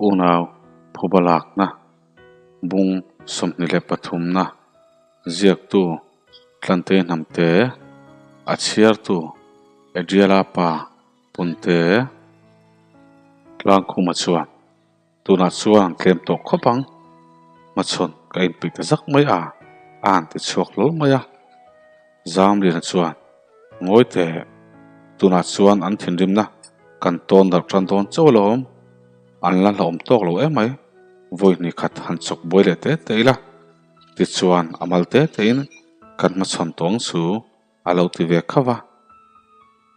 Unau phuba lakna bung 23 na ziaktu Tlante Hnamte, a chhiartu Adriala pa Punte Tlangkhuma chuan tunah chuan an tlem tawh khawp ang, hmachhawn ka inpeih ta zak mai a, a han ti chhuak hlawl mai a. Zamliana chuan, Ngawi teh, tunah chuan an thinrimna kan tawn darh tan dawn chauh alawm, an la hlauhawm tawk lo em mai, vawi hnih khat han chawk buai leh te te ila, tichuan a mal te tein kan hmachhawn tawng chu a lo ti ve khauh va.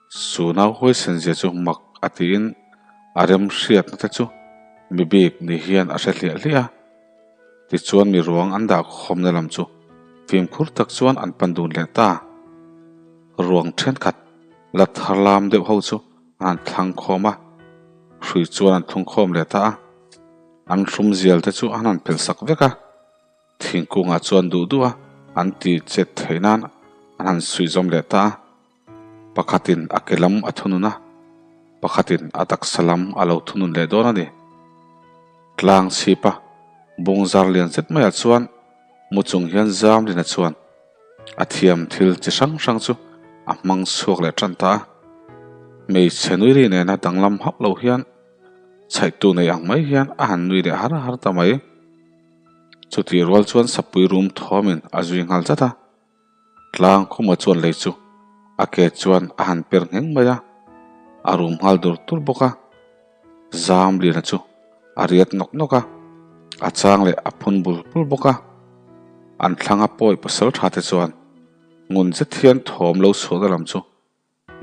Chu nau huaisen zia chu mak a tiin a rem hriatna te chu mi bik ni hian a hre hliah hliah a. Tichuan mi ruang an dah khawmna lam chu fimkhur tak chuan an pan dun leh ta. Ruang thenkhat la thar lam deuh ho chu an han thlang khawm a, hrui chuan an thlung khawm leh ta a. An hrum zial te chu an han phelh sak vek a. Thingkungah chuan duh duh a an ti chet theih nan an han suih zawm leh ta a. Pakhatin a ke lam a thunun a, pakhatin a taksa lam a lo thunun leh dawn a ni. Tlang chhipa bung zar lian zet maiah chuan mu chung hian Zamlina chuan a thiam thil chi hrang hrang chu a hmang chhuak leh tan ta a. Hmeichhe nui ri nena danglam hauh lo hian chhaihtu nei ang mai hian a han nui leh har har ta mai. Chutih rual chuan sapui rum thawmin a zui nghal zat a. Tlang khuma chuan lei chu a ke chuan a han per ngheng mai a, a rum nghal dur dur bawk a. Zamliana chu a riat nawk nawk a, a chang leh a phun bul bul bawk a. An thlanga pawi pasal tha te chuan ngun zet hian thawm lo chhuahna lam chu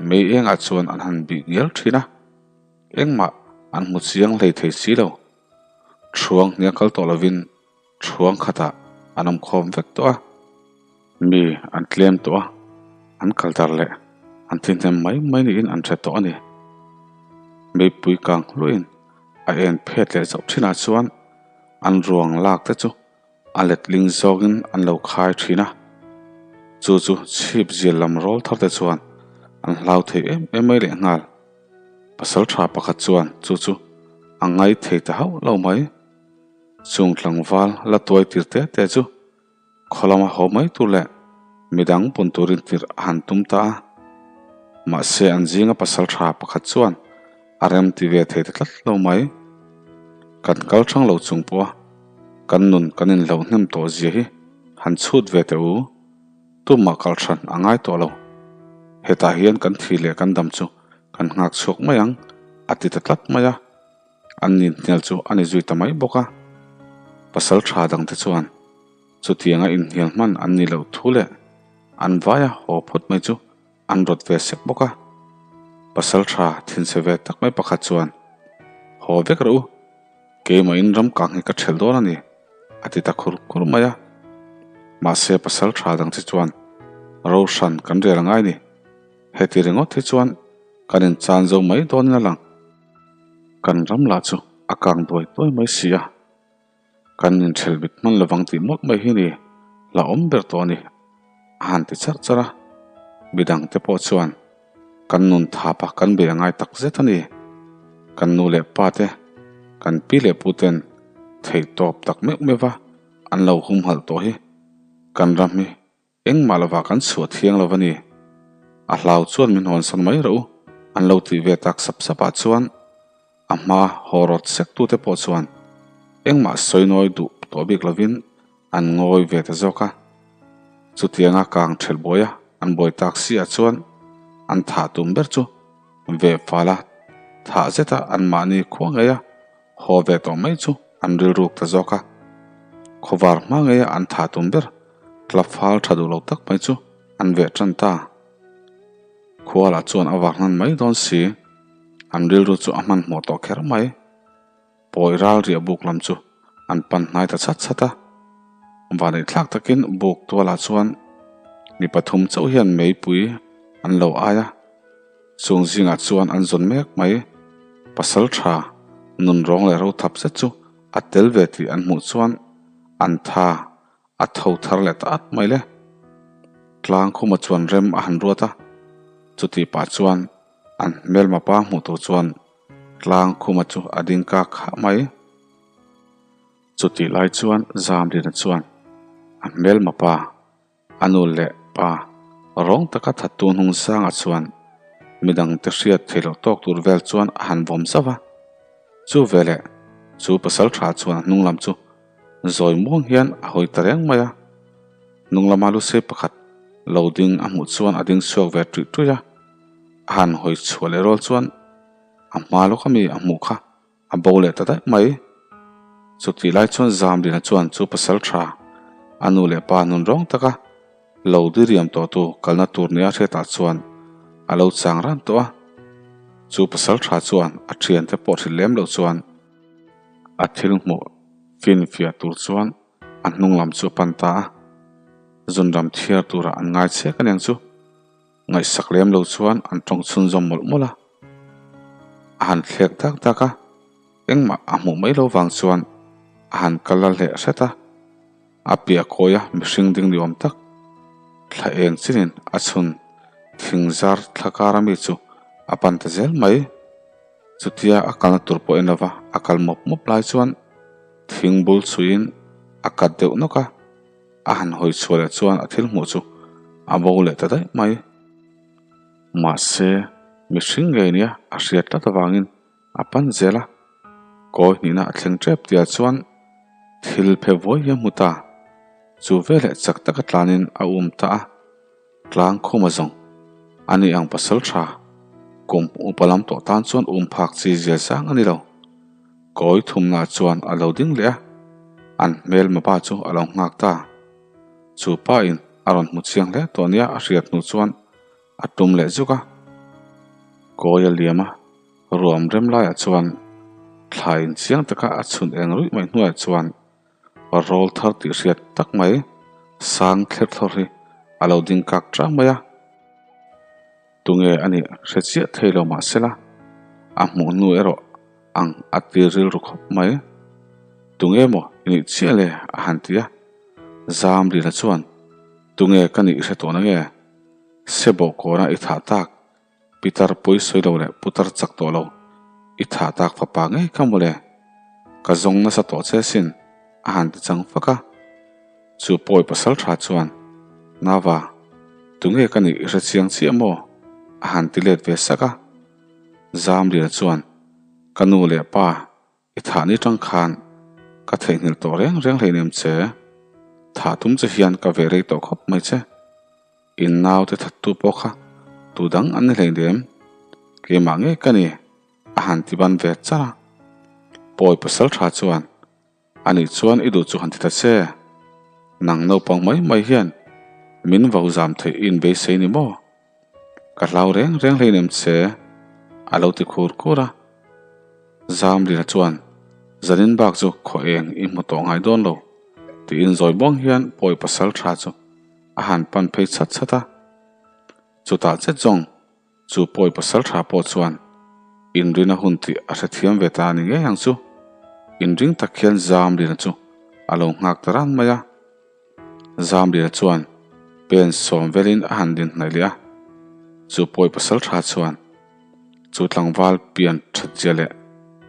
Mei engah chuan an han bih ngial thin a, engmah an hmu chiang hlei thei si lo. Thuang hnia kal tawh lovin thuang khatah an awm khawm vek tawh a. Mi an tlem tawh a, an kal dar leh an thi hnem mai mai niin an hre tawh a ni. Meipui kang hluahin a en phet leh zauh thinah chuan an ruang lak te chu A letling zawngin an lo khai thin a, chu chu chhip zial lam rawl thar te chuan an hlau thei em em mai leh nghal. Pasal tha pakhat chuan chu chu a ngai thei ta hauh lo mai. Chung tlangval la tuai tir te te chu khaw lama haw mai tur leh midang pun turin tirh a han tum ta a. Mahse an zinga pasal tha pakhat chuan a rem ti ve thei ta tlat lo mai. Kan kal hrang lo chung pawh a. Kan nun kan inhloh hnem tawh zia hi han chhut ve teh u, tumah kal hran a ngai tawh lo. Hetah hian kan thi leh kan dam chu kan nghak chhuak mai ang, a ti ta tlat mai a. An ninhnial chu a ni zui ta mai bawk a. Pasal tha dangte chuan chutianga inhnial hman an nih loh thu leh an vaia haw phawt mai chu An rawt ve sek bawk a, pasal tha thinchhe ve tak mai pakhat chuan, Haw vek rawh u, keimahin ram kang hi ka ṭhelh dawn a ni, a ti ta khur khur mai a. Mahse pasal tha dang che chuan, Ro hran kan rel a ngai ni, heti ringawt hi chuan kan inchan zo mai dawnin a lang. Kan ram lah chu a kang duai duai mai si a. Kan inṭhelh bik hman lovang tih mawlh mai hi ni hlauhawm ber tawh a ni, a han ti charh charh a. Midangte pawh chuan kan nun thapa kan bei a ngai tak zet a ni. Kan nu leh pa te, kan pi leh pu ten theihtawp tak meuh meuh va an lo humhalh tawh hi kan ram hi Engmah lovah kan chhuah thiang lo a ni. A hlau chuan min hawnsan mai rawh u, an lo tih ve tak sap sap ah chuan a hma haw rawt sek tute pawh chuan engmah sawi nawi duh tawh bik lovin an ngawi ve ta zawk a. Chutianga kang ṭhelh buai a an buai tak si ah chuan an thah tum ber chu ve fal a thah zet a anmahni khua ngei a haw ve tawh mai chu an rilruk ta zawk a. Khawvar hma ngei a an thah tum ber Club fal tha duh lo tak mai chu an veh tan ta. Khualah chuan a vak hnan mai dawn si. An rilru chu a hmanhmawh tawh kher mai. Pawi ral riah buk lam chu an pan hnai ta chhat chhat a. Vanei thlak takin buk tualah chuan mi pathum chauh hian meipui an lo ai a. Chung zingah chuan an zawn mek mai. Pasal tha nun rawng leh ro thap zet chu a tel ve tih an hmuh chuan an tha A tho thar leh ta at mai le. Tlang khuma chuan rem a han ruat a, chutih pah chuan an hmelma pa hmuh tur chuan tlang khuma chu a ding kak khah mai. Chutih lai chuan Zamlina chuan a hmelma pa, a nu leh pa rawng taka thattu hnung sangah chuan midangte hriat theih loh tawk tur vel chuan a han vawm zauh a. Chu veleh chu pasal tha chuan a hnung lam chu zawi muang hian a hawi ta reng mai a. Hnung lama lusei pakhat lo ding a hmuh chuan a ding chhuak ve tuih tuih a. A han hawi chhuah leh rual chuan a hma lawk ami a hmuh kha A bo leh ta daih mai. Chutih lai chuan Zamlina chuan chu pasal tha, a nu leh pa nun rawng taka lo diriam tawhtu kalna tur nia hriatah chuan a lo chang ran tawh a. Chu pasal tha chuan a thiante pawh hrilh lem loh chuan a thil hmuh finfiah tur chuan a hnung lam chu a pan ta a. Zunram thiar turah an ngai chek aniang chu. Ngaihsak lem lo chuan an tawng chhunzawm mawlh mawlh a, a han thlek dak dak a, engmah a hmuh mai lo vang chuan a han kal la hleh hret a, a piah kawi a mihring ding ni awm tak thla eng chinin a chhun thing zar thla kar ami chu a pan ta zel mai. Chutia a kalna tur pawh en lova a kal mawp mawp lai chuan thing bul chhuiin a kat deuh nawk a. A han hawi chhuah leh chuan a thil hmuh chu a bo leh ta daih mai. Mahse, mihring ngei nia a hriat tlat avangin a pan zel a, kawi hnihna a thleng tep tihah chuan thil phe vuai hi a hmu ta. Chu veleh chak taka tlanin a um ta a, tlang khuma zawng a ni ang pasal tha kum upa lam tawh tan chuan um phak chi zia zang a ni lo. Kawi thumna chuan a lo ding leh a, an hmelma pa chu a lo nghak ta. Chu pa in a rawn hmu chiang hle tawh nia a hriat hnu chuan a tum leh zuk a. Kawi a liam a, ruam rem laiah chuan thla in chiang taka a chhun eng ruih mai hnuaiah chuan rawl thar tih hriat tak mai sang thler thlawr hi a lo ding kak tang mai a. Tunge a nih hre chiah thei lo mah sela, a hmuh hnu erawh ang a ti rilru khawp mai. Tunge maw i nih chiah le? a han ti a. Zamlina chuan, Tunge ka nih hre tawh nange? Sebawh kawna i thah tak, Pitar pawi sawi lo leh putar chak tawh lo, i thah tak fapa ngei kha maw le? Ka zawng nasa tawh che sin, a han ti chang fak a. Chu pawi pasal tha chuan, Nava, tunge ka nih i hre chiang chiah maw? a han ti let ve sak a. Zamliana chuan, Ka nu leh pa, i thah ni tang khan ka theihnghilh tawh reng reng hleinem che. Thah tum che hian ka ve rei tawh khawp mai che. In naute thattu pawh kha tu dang an ni hleinem. Keimah ngei ka ni, a han ti ban ve char a. Pawi pasal tha chuan, Anih chuan i duh chu han ti ta che. Nang naupang mai mai hian min vo zam theih i inbeisei ni maw? Ka hlau reng reng hleinem che, a lo ti khur khur a. Zamlina chuan, Zanin bak chu khaw eng i hmu tawh ngai dawn lo, tiin zawi buang hian pawi pasal tha chu a han pan phei chhat chhat a. Chutah chet zawng Chu pawi pasal tha pawh chuan inrin a hun tih a hrethiam ve ta a ni ngei ang chu. Inring tak hian Zamlina chu a lo nghak ta ran mai a. Zamlina chuan pen sawm velin a han din hnaih leh a. Chu pawi pasal tha chuan chu tlangval pian that zia leh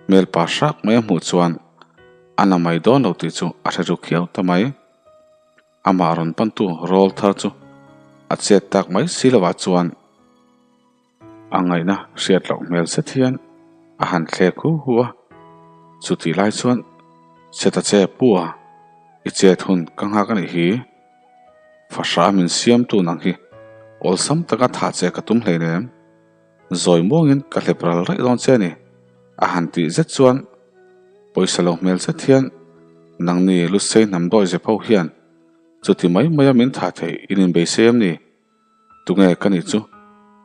hmelpa hrak mai a hmuh chuan a na mai dawn lo tih chu a hre ru khiau ta mai. Amah rawn pantu rawl thar chu a chet tak mai si lovah chuan a ngaihna hriat loh hmel zet hian a han thlek hu hu a. Chutih lai chuan Che ta che pu a, i chet hun ka nghak a nih hi. Fahrah min siamtu nang hi awlsam taka thah che ka tum hleinem. Zawi muangin ka hlep ral raih dawn che a ni, a han tih zet chuan pawisa lo hmel zet hian nangni Lusei hnam dawi zep ho hian chuti mai maia min thah theih in inbeisei em ni? Tunge ka nih chu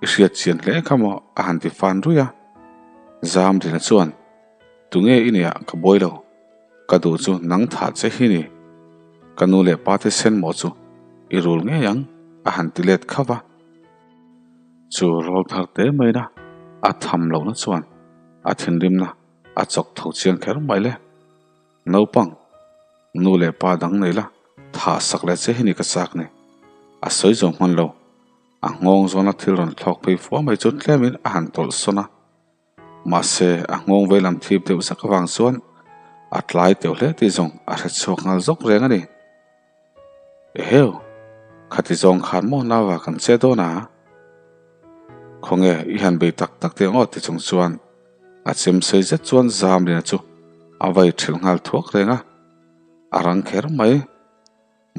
i hriat chian hle kha maw a han ti fan ruih a. Zamrina chuan Tunge i nia ka buai lo, ka duh chu nang thah che hi ni, ka nu leh pa te sen maw chu i rul ngei ang a han ti let khauh a. Chu rawl thar te maina a tham lohna chuan a thinrimna a chawk tho chiang kher mai le. Naupang, nu leh pa dang nei la, thah sak leh che hi ni ka chak ni. A sawi zawng hman lo. A nghawng zawna thil rawn thlawk phei fua mai chu tlemin a han tawlh sawn a. Mahse, a nghawng vei lam thip deuh zak avang chuan A tlai teuh hle tih zawng a hre chhuak nghal zawk reng a ni. Eheu, khati zawng khan maw naua kan che dawn a? Khawnge i han bei tak tak teh ngawt ti chung chuan a chem sei zet chuan Zamliana chu a vai ṭhilh nghal thuak reng a, a rang kher mai.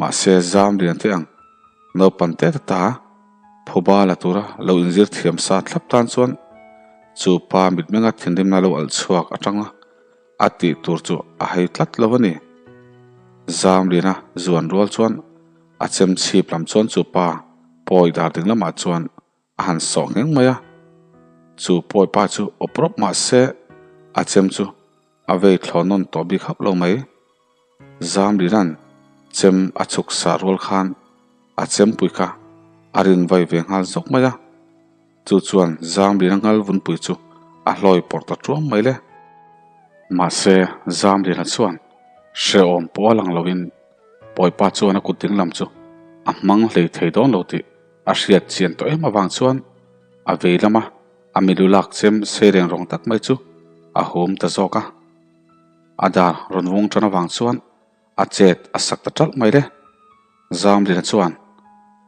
Mahse Zamlian te ang naupan te ta ta phuba la tura lo inzir thiam sa thlap tan chuan chu pa mitmenga thinrimna lo alh chhuak atanga a tih tur chu a hei tlat lo a ni. Zamliana zuan rual chuan a chem chhip lam chuan chu pa pawi dar ding lamah chuan a han sawh ngheng mai a, chu pawi pa chu awp rawp mah se a chem chu a vei thlawn nawn tawh bik hauh lo mai. Zamliana'n chem a chhuk sah rual khan a chempui kha a rin vai ve nghal zawk mai a, chu chuan Zamliana ngal vunpui chu a hlawi pawrh ta tuam mai le. Mahse Zamliana chuan hrehawm pawh a lang loin pawipa chuan a kut ding lam chu a hmang hlei thei dawn lo tih A hriat chian tawh em avang chuan a vei lama a milu lak chem sei reng rawng tak mai chu a hum ta zawk a. A dar rawn vung tan avang chuan a chet a sak ta ṭalh mai le. Zamliana chuan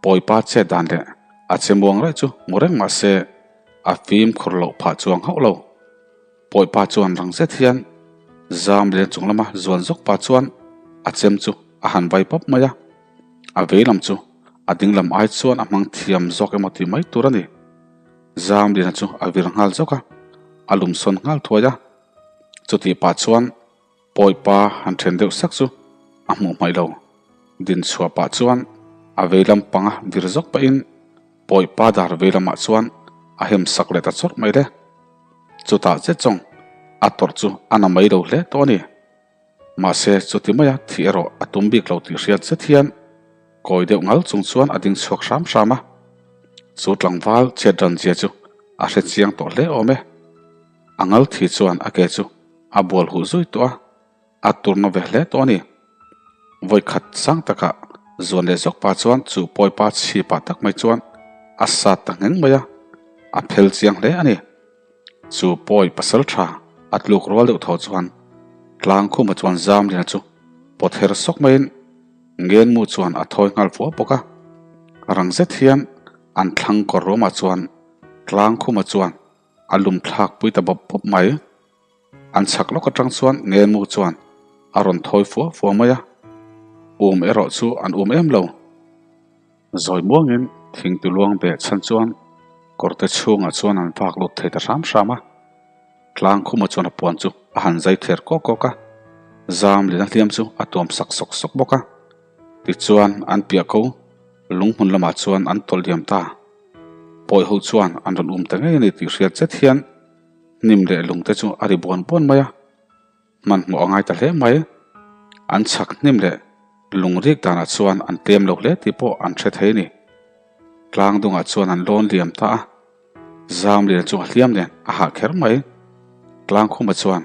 Pawipa chet dan leh a che muang raih chu hmu reng mah se a fimkhur loh phah chuang hauh lo. Pawipa chuan rang zet hian Zamliana chung lama zuan zawk pah chuan a chem chu a han vai pawp mai a. A vei lam chu a ding lam ai chuan a hmang thiam zawk emaw tih mai tur a ni. Zamliana chu a vir nghal zawk a, a lum sawn nghal thuai a. Chutih pah chuan Pawipa han then deuh sak chu a hmuh hmaih lo. Din chhuah pah chuan a vei lam panga vir zawk pahin Pawipa dar vei lamah chuan a hem sak leh ta chawrh mai le. Chutah zet zawng a tawrh chu a na mai lo hle tawh a ni. Mahse, chuti maia thih erawh a tum bik lo tih hriat zet hian kawi deuh ngal chung chuan a ding chhuak hram hram a. Chu tlangval chet ran zia chu a hre chiang tawh hle awm e. A ngal thi chuan a ke chu a bual huh zui tawh a, a turna ve hle tawh a ni. Vawikhat sang takah zuan leh zawk pa chuan chu pawipa chhipah tak mai chuan a sat ta ngheng mai a, a phel chiang hle a ni. Chu pawi pasal tha a tluk rual deuh tho chuan tlang khuma chuan Zamliana chu pawt her sawk maiin Ngenmu chuan a thawi nghal fuah bawk a. Rang zet hian an thlang kawr ruamah chuan tlang khuma chuan a lum thlak pui ta bawp bawp mai. An chhak lawk atang chuan Ngenmu chuan a rawn thawi fuah fuah mai a, um erawh chu an um em lo. Zawi muangin thing ti luang beh chhan chuan kawrte chhungah chuan an vak lut thei ta hram hram a. Tlang khuma chuan a puan chu a han zai thler kawk kawk a, zam leh a hliam chu a tuam sak sawk sawk bawk a. Tichuan an piah ko lunghmun lamah chuan an tawlh liam ta. Pawi ho chuan an rawn um ta ngei a ni tih hriat zet hian hnim leh lungte chu a ri buan buan mai a. Hmanhmawh a ngai ta hle mai. An chhak hnim leh lung rik danah chuan an tlem lo hle tih pawh an hre thei a ni. Tlang dungah chuan an lawn liam ta a, Zamlian chu a hliam nen a hah kher mai. Tlang khuma chuan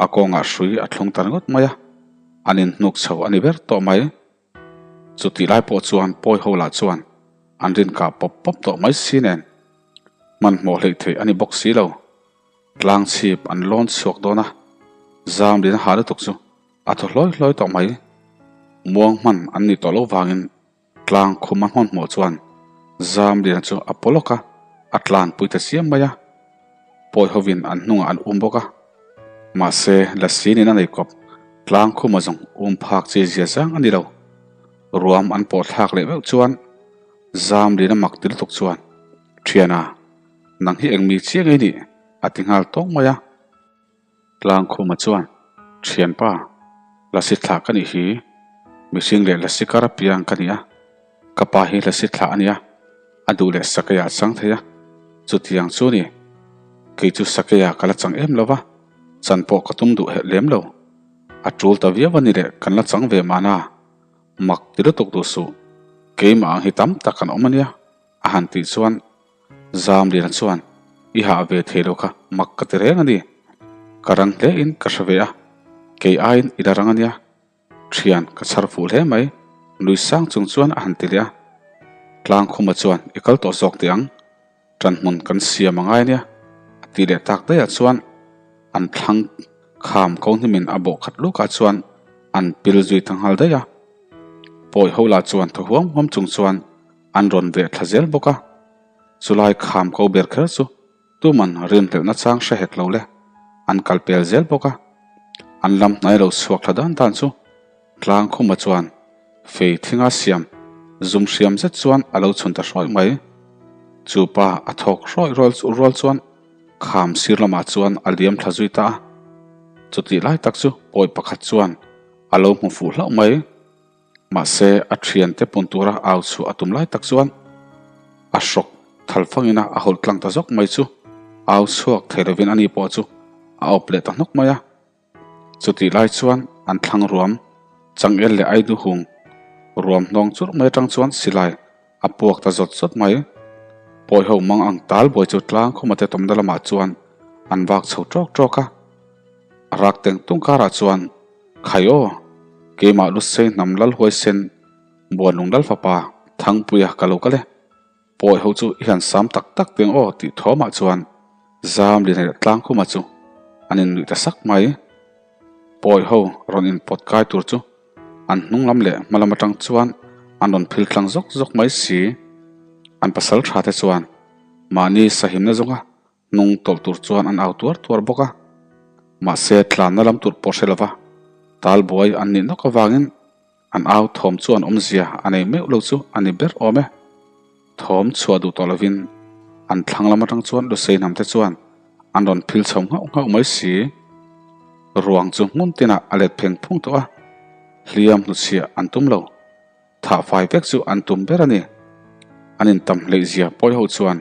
a kawngah hrui a thlung ta ringawt mai a, an inhnuk chho a ni ber tawh mai. Chutih lai pawh chuan pawi ho lah chuan an rinkah pawp pawp tawh mai si nen hmanhmawh hleih theih a ni bawk si lo. Tlang chhip an lawn chhuak dawn a, zam lin a ha lutuk chu a thaw hlawi hlawi tawh mai. Muang hman an nih tawh loh vangin tlang khum a hmanhmawh chuan zam lian chu a paw lawk a, a tlan pui ta chiam mai a. Pawi hovin an hnungah an um bawk a. Mahse, Lasinin a nei kawp tlang khuma zawng um phak chi zia zang a ni lo. Ruam an pawh thlak leh meuh chuan zam lian a mak ti lutuk chuan, Thiana, Nang hi engmi chiang ei nih? a ti nghal tawng mai a. Tlangkhuma chuan, Thianpa, lasi thlah ka nih hi. Mihring leh lasi kar apiang ka ni a. Ka pa hi lasi thlah a nia, a duh leh sakeiah a chang thei a. Chutiang chu ni, kei chu sakeiah ka la chang em lo va, chan pawh ka tum duh heh lem lo. A tul ta viau a ni leh kan la chang ve mahna. Mak ti lutuk duh suh, keimah ang hi tam tak kan awm a nia, a han tih chuan Zamliana chuan, I hah ve thei lo kha mak ka ti reng a ni. Ka rang hle in ka hre ve a, kei aiin i la rang a nia. Thian ka chhar fuh hle mai, nui sang chung chuan a han ti leh a. Tlangkhuma chuan, I kal tawh zawk teh ang, ṭanhmun kan siam a ngai a nia, a ti leh tak daih ah chuan an thlang. Kham ko hnimin a bawh khat lukah chuan an pil zui ta nghal daih a. Pawi ho lah chuan thaw huam huam chung chuan an rawn veh thla zel bawk a. Chulai kham ko ber kher chu tuman rinhlelhna chang hre hek lo le, an kal pel zel bawk a. An lam hnai lo chhuak thla dan dan chu Tlang khuma chuan fei thinga siam zum hriam zet chuan a lo chhun ta hrawih mai. Chu pa a thawk hrawih rual chuan kham sir lamah chuan a liam thla zui ta a. Chutih lai tak chu pawi pakhat chuan a lo hmu fuh hlauh mai. Mahse a thiante pun tura au chhuah a tum lai tak chuan a hrawk thal fangin a a hawlh tlang ta zawk mai chu au chhuak thei lovin ani pawh chu a awp leh ta hnawk mai a. Chutih lai chuan an thlang ruam changel leh aidu hung ruam hnawng churh mai atang chuan silai a puak ta zawt zawt mai. Pawi ho mang ang tal buai chu tlang khuma te tawmna lamah chuan an vak chho tawk tawk a. A rak teng tung karah chuan Khai aw, keimah Lusei hnam lal huaisen Buanlung lal fapa Thangpuia ka lo kal e. Pawi ho chu i han sam tak tak teng aw tih thawmah chuan zam lian leh tlang khuma chu an innuih ta sak mai. Pawi ho rawn inpawt kai tur chu an hnung lam leh hma lam atang chuan an rawn phil tlang zawk zawk mai si. An pasal tha te chuan mahni sahimna zawnga hnung tawlh tur chuan an au tuar tuar bawk a. Mahse tlanna lam tur pawh hre lova talbuai an nih nawk avangin An au thawm chuan awmzia a nei meuh lo chu a ni ber awm e. Thawm chhuah duh tawh lovin an thlang lam atang chuan Lusei hnam te chuan an rawn phil chho nghauh nghauh mai si. Ruang chu hmun tinah a let pheng phung tawh a, hliam hnuchhiah an tum lo. Thah fai vek chu an tum ber a ni. An intam hleih zia pawi ho chuan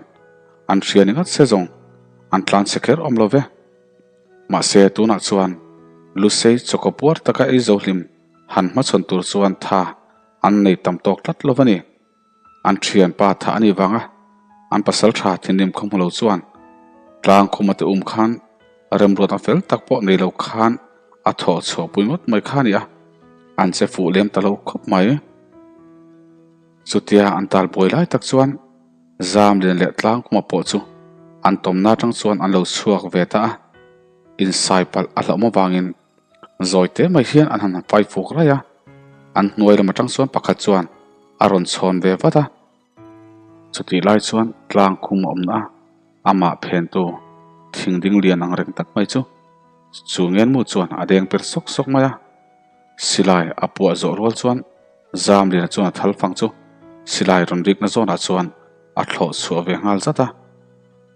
an hria ni ngat se zawng an tlan chhe kher awm lo ve. Mahse tunah chuan Lusei chawkaw puar taka ei zo hlim Han hmachhawn tur chuan tha an nei tam tawk tlat lo va ni. An thianpa tha a nih vanga an pasal tha thinrim khaw hmu lo chuan tlang khuma te um khan remruatna fel tak pawh nei lo khan a thawh chhuah pui ngawt mai kha a ni a, an che fuh lem ta lo khawp mai. Chutia an tal buai lai tak chuan zam lian leh tlang khuma pawh chu an tawmna atang chuan an lo chhuak ve ta a, insai palh a hlauhawm avangin Zawi te mai hian an han fai fuk raih a, an hnuai lam atang chuan pakhat chuan a rawn chhawn ve vat a. Chutih lai chuan tlang khum a awmna a, amah phentu thing ding lian ang reng tak mai chu chu ngenmu chuan a deng per sawk sawk mai a. Silai a puah zawh rual chuan Zamliana chuan a thal fang chu silai rawn rikna zawnah chuan a thlawh chhuah ve nghal zat a,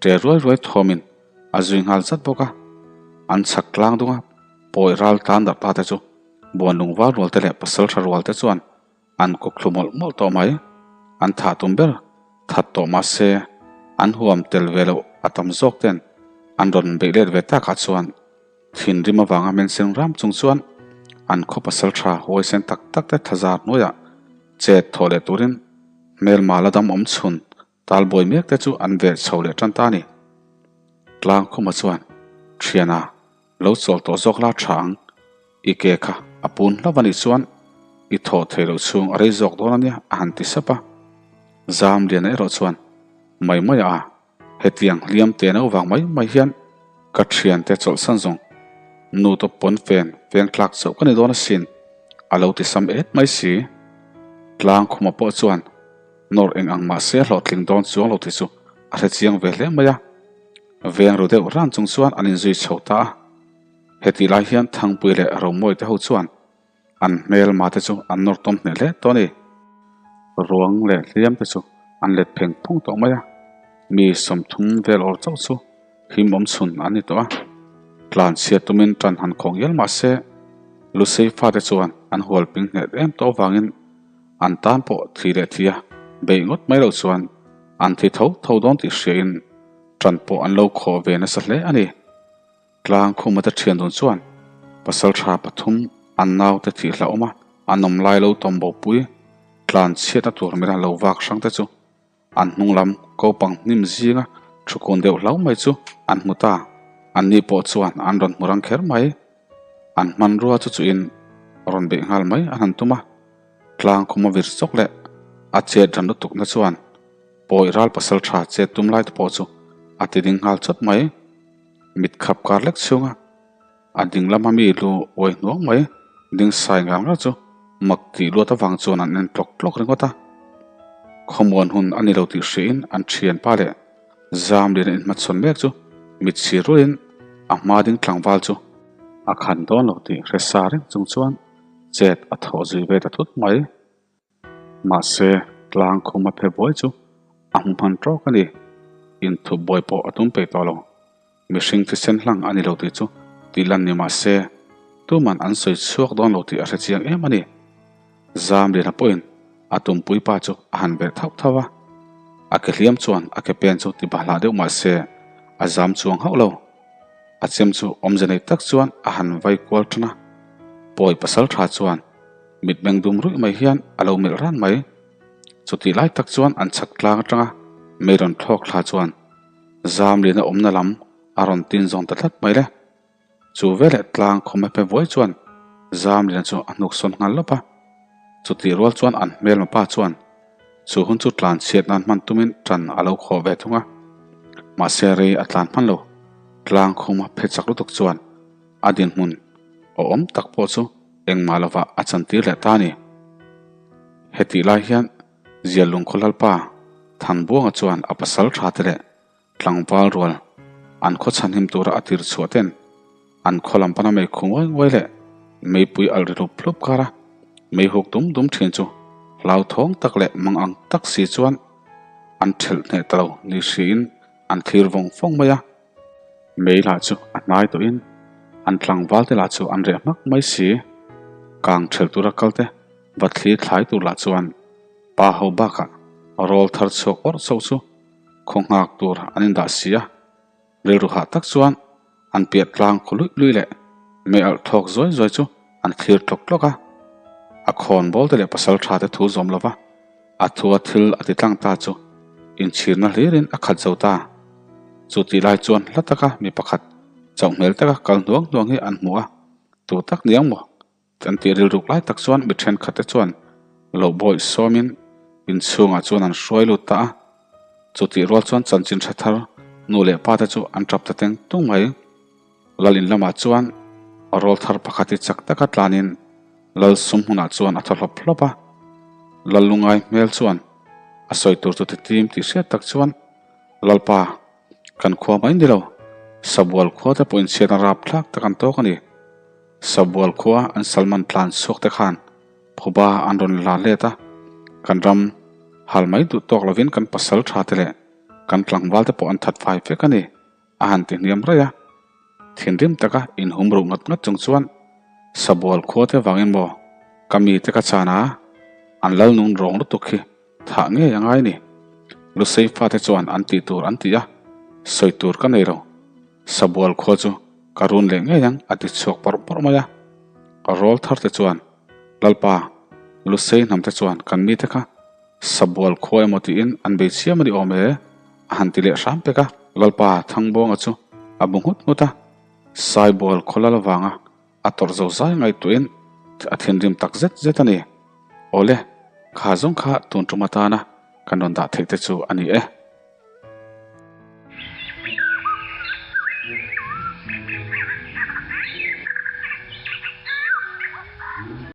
ṭe ruai ruai thawmin A zui nghal zat bawk a, an chhak tlang dung a, pawi ral tlan darh ta te chu Buanlung val rual te leh pasal tha rual te chuan an kawk thlu mawlh mawlh tawh mai. An thah tum ber that tawh mah se an huam tel ve loh a tam zawk ten an rawn beih let ve takah chuan thinrim avanga mensen ram chung chuan an khaw pasal tha huaisen tak tak te thazar hnuaiah chet thawh leh turin hmelma la dam awm chhun Talbuai mek te chu an veh chho leh tan ta a ni. Tlangkhuma chuan, Thiana, lo chawl tawh zawk la tha ang. I ke kha a pun hlauh a nih chuan i thawh thei loh chhung a rei zawk dawn a nia a han ti sap a. Zamliana erawh chuan, Mai mai a, hetiang hliam te no vang mai mai hian ka thiante chawlhsan zawng nu tawp pawn fen feng tlak chauh ka ni dawn asin a lo ti sam et mai si. Tlangkhuma pawh chuan, Nawr eng ang mah se hlawhtling dawn chuang lo tih chu a hre chiang ve hle mai a. Veng ru deuh ran chung chuan an inzui chho ta a. Hetih lai hian Thangpui leh Romawi te ho chuan an hmelma te chu an nawr tawm hneh hle tawh a ni. Ruang leh hliam te chu an let pheng phung tawh mai a. Mi 30 vel awr chauh chu him awm chhun an ni tawh a. Tlanchhiat tumin tan han khawng ial mah se Lusei fate chuan an hual ping hneh em tawh avangin An tan pawh thi leh thi a beih ngawt mai loh chuan an thi tho tho dawn tih hriain ṭan pawh an lo khawh ve nasa hle a ni. Tlang khumate ṭhian dun chuan pasalṭha pathum an naute thih hlauhawm a, an awm lai lo tawm bopui tlan chhiatna tur mila lo vak hrang te chu An hnung lam kopang hnim zinga thu kun deuh hlau mai chu an hmu ta. An ni pawh chuan an rawn hmu rang kher mai. An hmanrua chu chuhin rawn beih nghal mai an han tum a. Tlang khuma vir chawk leh a chet ran lutukna chuan pawi ral pasal tha chet tum lai te pawh chu a ti ding nghal chawt mai. Mit khap kar lek chhunga. A ding lama mi lu uai hnuang mai ding sai ngar ngar chu mak tih luat avang chuan an en tlawk tlawk ringawt a. Khawmuan hun a ni lo tih hriain an thianpa leh Zamlian a inhmachhawn mek chu mitchhir rualin a hma ding tlangval chu a khan dawn lo tih hre sa reng chung chuan chet a thawh zui ve ta thut mai. Mahse, tlang khum a phe buai chu a hmu hman tawk a ni. Inthup buai pawh a tum peih tawh lo. Mihring thisen hlang a ni lo tih chu tih lan ni mah se, tuman an sawi chhuak dawn lo tih a hre chiang em a ni. Zamliana pawhin a tumpui pa chu a han verh thauh thauh a. A ke hliam chuan a ke pen chu ti bahlah deuh mah se, a zam chuang hauh lo. A chem chu awmze nei tak chuan a han vai kual tan a. Pawi pasal tha chuan mitmeng dum ruih mai hian a lo melh ran mai. Chutih lai tak chuan an chhak tlang atanga mei rawn thlawk thla chuan Zamliana awmna lam a rawn tin zawn ta tlat mai le. Chu veleh tlang khawm epe vuai chuan Zamliana chu a hnuk sawn nghal lawp a. Chutih rual chuan an hmelma pa chuan chu hun chu tlan chhiat nan hman tumin tan a lo khawh ve thung a. Mahse rei a tlan hman lo. Tlang khuma phe chak lutuk chuan a dinhmun awhawm tak pawh chu engmah lovah a chantir leh ta a ni. Hetih lai hian Zial Lungkhaw Lalpa Thanbuanga chuan a pasal tha te leh tlangval rual an khaw chhanhim tura a tir chhuah ten an khaw lam pana mei khu nguai nguai leh meipui alh ri hlup hlup kar a, mei huk dum dum thin chu hlauthawng tak leh mang ang tak si chuan an thelh hneh ta lo ni hriin an thlir vawng vawng mai a. Mei lah chu a hnai tawhin an tlangval te lah chu an reh hmak mai si. Kang ṭhelh tura kal te va thlir thlai tur lah chuan pa ho bakah rawl thar chhuak awrh chauh chu khaw nghak tur an indah si a. Rilru hah tak chuan an piah tlang khaw luih luih leh mei alh thlawk zuai zuai chu an thlir tlawk tlawk a. A khawn bawl te leh pasal tha te thu zawm lova A thua thil a ti tlang ta chu inchhirna hlirin a khat zo ta. Chu tih lai chuan hla taka mi pakhat chauh hmel taka kal hnuang hnuang hi an hmu a, tu tak niang maw? An tih rilruk lai tak chuan mi thenkhatte chuan lo bawih sawmin inchhungah chuan an hruai lut ta a. Chu tih rual chuan chanchin tha thar nu leh pa te chu an tap ta teng tung mai. Lal in lamah chuan rawl thar pakhat hi chak taka tlanin Lal sum hmunah chuan a thaw hlawp hlawp a. Lal lungai hmel chuan a sawi tur chu titim tih hriat tak chuan, Lalpa, kan khua mai ni lo, Sabual khua te pawh inchhiatna rapthlak tak an tawk a ni. Sabual khua an Salman tlan chhuak te khan phuba an rawn la let a, kan ram hal mai duh tawk lovin kan pasal tha te leh kan tlangval te pawh an that fai vek a ni. A han ti hniam raih a, thinrim taka inhum ruh ngat ngat chung chuan Sabual khua te vangin maw ka mite ka chan a, an lal nung rawng lutuk hi thah ngei a ngai ni. Lusei fate chuan an tih tur an ti a, sawi tur ka nei lo. Sabual khua chu ka run leh ngei ang a ti chhuak pawrh pawrh mai a. Rawl thar te chuan Lalpa, Lusei hnam te chuan kan mite kha Sabual khua emaw tiin an bei chiam a ni awm e, a han ti leh hram pek a. Lalpa Thangbawnga chu a bu nghut nghut a, Saibual khaw lal avanga a tawrh zo zai ngaihtuahin a thinrim tak zet zet a ni. Awle, kha zawng kha tun tum atana kan rawn dah theih te chu a ni e.